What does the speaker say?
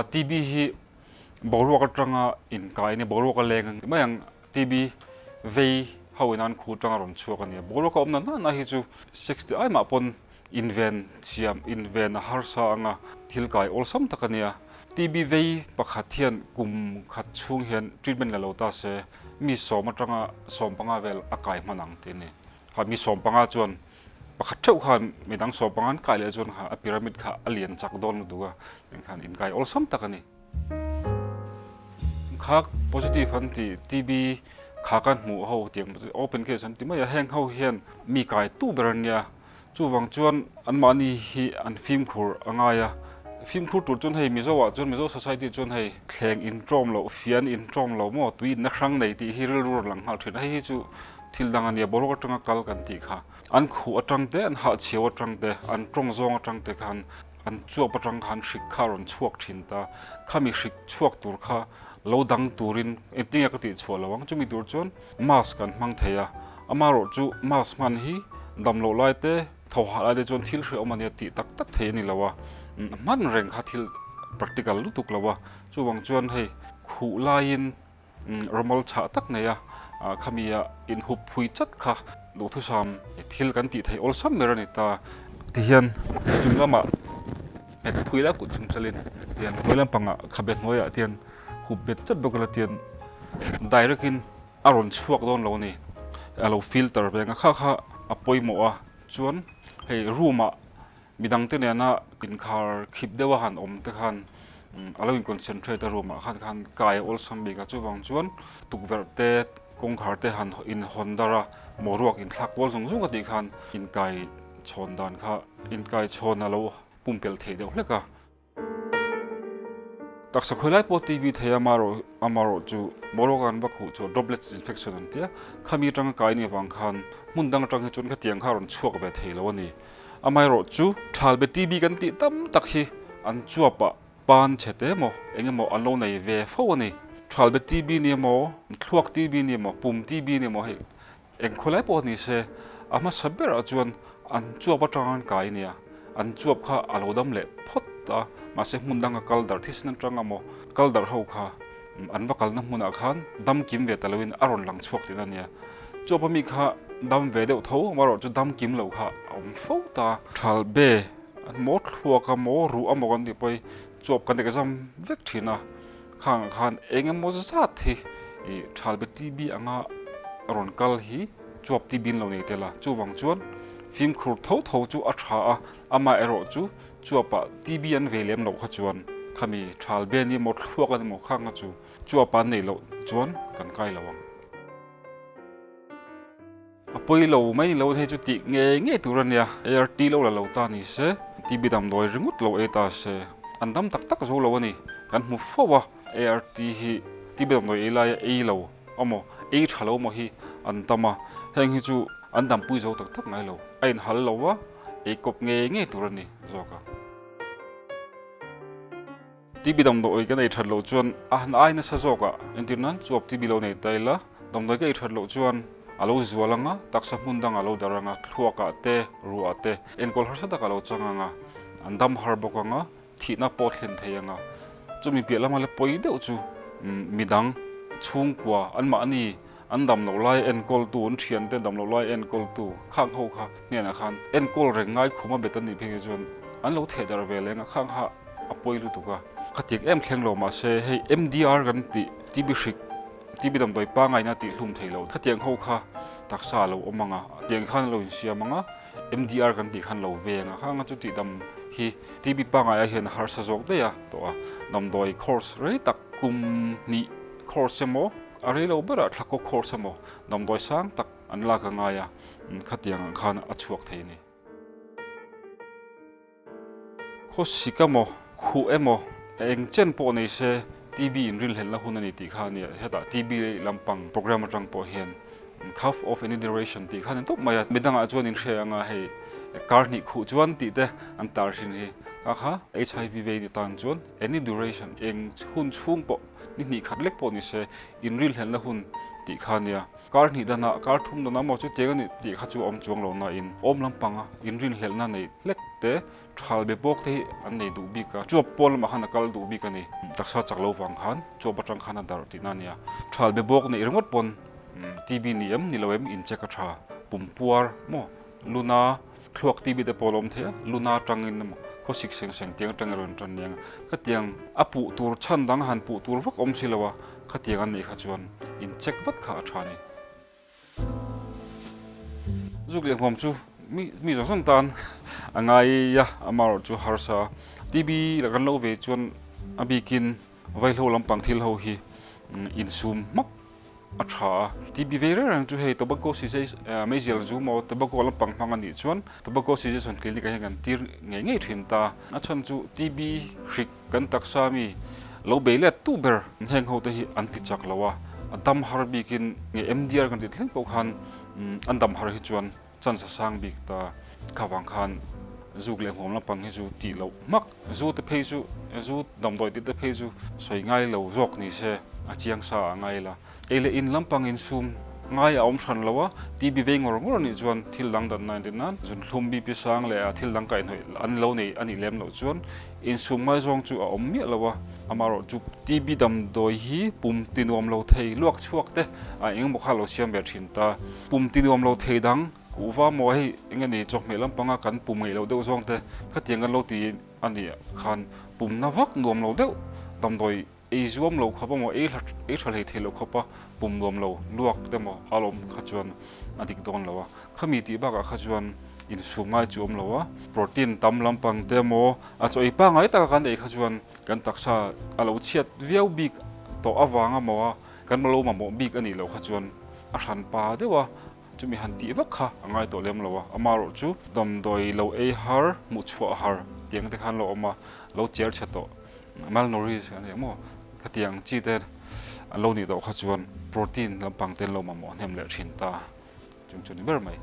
TB hi boruak atanga inkai a nia, boruak a leng a ni mai ang. TB vei ho in an khu atanga rawn chhuak a nia. Boruak a awm na na hi chu 60 ai mah pawn inven siam, inven a harsa anga thil kai awlsam tak a nia. TB vei pakhat hian kum khat chhung hian treatment la lo ta se mi sawm atanga 15 vel a kai hman ang tih a ni. Kha mi 15 chuan pakhat theuh khan midang 15 an kai leh chuan kha a pyramid kha a lian chak dawn lutuk a, engkhan inkai awlsam tak a ni. Kha positive an tih TB kha kan hmuh ho tiang open case an ti mai a, heng ho hian mi kai tu ber an nia. Chuvang chuan anmahni hi an fimkhur a ngai a, fimkhur tur chuan hei Mizo ah chuan Mizo society chuan hei thleng intawm loh, fian intawm lo maw, tui inna hrang nei tih hi rilru rawn lang nghal thin a, hei hi chu thil dang a nia, boruak atanga kal kan tih kha. An khuh atang te, an hahchhiau atang te, an tawng zawng atang te khan an chuap atang khan hrik kha a rawn chhuak thin ta, khami hrik chhuak tur kha lo dang turin engtinge ka tih chhuah lo ang, chumi tur chuan mask an hmang thei a, amaherawh chu mask hman hi dam loh lai te tho hah lai te chuan thil hrehawm a nia tih tak tak thei a ni lo a, hman reng kha thil practical lutuk lo a, chuvang chuan hei khuh laiin rawmawl chhah tak nei a, khami a inhup phui chat kha duhthusam thil kan tih theih awlsam ber a ni ta. Tihian chung lamah nghet phui la kut chung chalin tihian hnuai lampangah khabe hnuaiah tihian hup bet chat bawk ila tihian direct in a rawn chhuak dawn lo a ni. A lo filter ve ang a, kha kha a pawimawh a, chuan hei room ah Midang te nena inkhar khip deuh a han awm te khan a lo in concentrate a room ah khan khan kai a awlsam bik a, chuvang chuan tukverh te kawngkhar te han in hawn dar a boruak inthlak kual zung zung a tih khan inkai chhawn dan kha inkai chhawn a lo pumpelh theih deuh hlek a. Taksa khawi lai pawh TB thei a amaherawh chu boruak an va khuh chu droplets infection an tia, khami atanga kai ni avang khan hmun dang atang hi chuan khatiang kha a rawn chhuak ve thei lo a ni. Amaherawh chu thalbe TB kan tih tam tak hi an chuapah pan chhe te emaw eng emaw an lo nei ve fo a ni. Thalbe TB ni emaw, thluak TB ni emaw, pum TB ni emaw hei Eng khawlai pawh ni se, a hmasa berah chuan an chuap atang an kai nia, an chuap kha a lo dam leh phawt a, mahse hmun danga kal darh thisen atang emaw kal darh ho kha an va kalna hmunah khan dam kim ve ta loin a rawn lang chhuak tihna nia. Chuap ami kha dam ve deuh tho, amaherawh chu dam kim lo kha a awm fo ta. Thal be maw thluak a maw ruh a maw kan tih pawh hi chuap kan exam vek thin a. Khangah khan eng emaw zat hi ih Thalbe TB anga rawn kal hi chuap TB an lo nei tel a, chuvang chuan fimkhur tho tho chu a tha a, amah erawh chu chuapah TB an ve lem loh kha chuan khami Thalbe ni emaw thluak a ni maw khang kha chu chuapa an neih loh chuan kan kai lo ang. A pawi lo mai lo hei chu tih ngei ngei tur a nia, ART lo la lo ta ni se, TB damdawi ringawt lo ei ta se, an dam tak tak zo lo a ni, kan hmu fo a, ART hi TB damdawi ei laia ei lo amaw ei tha lo maw hi an tam a, heng hi chu an dampui zo tak tak ngai lo, a inhal lo a, ei kawp ngei ngei tur a ni zawk a. TB damdawi kan ei that loh chuan a han ai nasa zawk a, entir nan chuap TB lo nei ta ila, damdawi ka ei that loh chuan a lo zual ang a, taksa hmun dang a lo dar ang a, thluak ah te, ruah ah te enkawl harsa tak a lo chang ang a, an dam har bawk ang a, thihna pawh thlen thei ang a. Chumi piah lama la pawi deuh chu midang chhungkua anmahni an dam loh lai enkawl tu, an thian te dam loh lai enkawl tu khang ho kha hnenah khan enkawl reng ngai khum a bet a nih phei chuan an lo theh darh ve leng a, khang kha a pawi lutuk a. Khatik em thleng lo mahse hei MDR kan tih TB hrik, TB damdawi pangaina tih hlum thei lo khatiang ho kha taksa a lo awm ang a, tiang khan a lo insiam ang a, MDR kan tih khan lo veng a, khang a chu tih dam hi TB pangaia hian a harsa zawk daih a tawh a, damdawi course rei tak kum hnih course emaw A rei lo berah thla kaw course emaw damdawi sang tak an lak a ngai a, khatiang ang khan a chhuak thei a ni. Khawsik emaw, khuh emaw, eng chen pawh nei se TB inrinhlelhna hun a ni tih kha a ni a, hetah TB lampang program atang pawh hian cough of any duration tih kha a ni tawp mai a, midangah chuan in hria anga hei kar hnih khuh chuan tih te an tar thin hi, kha kha HIV vei ni tan chuan any duration eng hun chhung pawh Ni hnih khat lek pawh ni se, inrilhelhna hun tih kha nia. Kar hnih danah, kar thum danah maw chutiang a nih tih kha chu a awm chuang lo nain awm lampanga inrinhlelhna nei hlek te, thal be bawk te hi an nei duh bik a. Chuap pawn lamah khan a kal duh bik a ni. Taksa chak lo vang khan chuap atang khan a darh tihna a nia. Thal be bawk neih ringawt pawn TB ni em ni lo em incheck a tha. Pumpuar maw luna Thluak TB te pawh a lo awm thei a, luna atangin emaw khawsik seng seng tiang atangin a rawn tan nia. Khatiang a puh tur chhan dang han puh tur vak awm si lo a, khatiang an nih kha chuan in check vat kha a tha a ni. Zuk leh hmuam chu mi mi zawng zawng tan a ngai a, amaherawh chu harsa TB la kan lo ve chuan a bikin vaihlo lampang thil ho hi insum hmak a tha a. TB vei reng reng chu hei tobacco cessation meizial zu maw tobacco lampang hmang a nih chuan tobacco cessation clinic ah hian kan tir ngei ngei thin ta. A chhan chu TB hrik kan taksa mi lo bei let tu ber heng ho te hi an ti chak lo a, a dam har bikin nge MDR kan tih thleng pawh khan an dam har hi chuan Chance a sang bik ta. Kha vang khan zuk leh hmuam lampang hi chu tih loh hmak. Zu te phei chu, zu damdawi tih te phei chu sawi ngai lo zawk ni se a chiang sa a ngai la. Ei leh in lampang insum ngai a awm hran lo a, TB vei ngawr ngawr anih chuan thil dang dan na entir nan zunthlum BP sang leh a thil dang kaihhnawih an lo nei anih lem loh chuan insum ngai zawng chu a awm miah lo a. Amaherawh chu TB damdawi hi pum ti nuam lo thei luak chhuak te a engemaw kha lo siam ve thin ta. Pum ti nuam lo thei dang kuhva maw hei eng nge ni chawhmeh lampanga kan pum ngeih loh deuh zawng te khatiang kan lo ti a nih khan pumna vak nuam lo deuh damdawi ei zuam lo khawp emaw ei ei tha hlei thei lo khawpa pum nuam lo luak te maw a lawm kha chuan a dik dawn lo a. Khami tih bakah kha chuan insum ngai chu awm lo a, protein tam lampang te emaw a chaw ei pangngai taka kan ei kha chuan kan taksa a lo chhiat viau bik tawh avanga maw a kan lo mamawh bik a nih loh kha chuan a hran pa deuh a, chumi han tih vak kha a ngai tawh lem lo a, amaherawh chu damdawi lo ei har hmuh chhuah har tiang te khan lo awm a, lo cher chhe tawh malnourished a ni ang maw khatiang chi te an lo nih tawh kha chuan protein lampang te an lo mamawh hnem leh thin ta. Chung chu ni ber mai.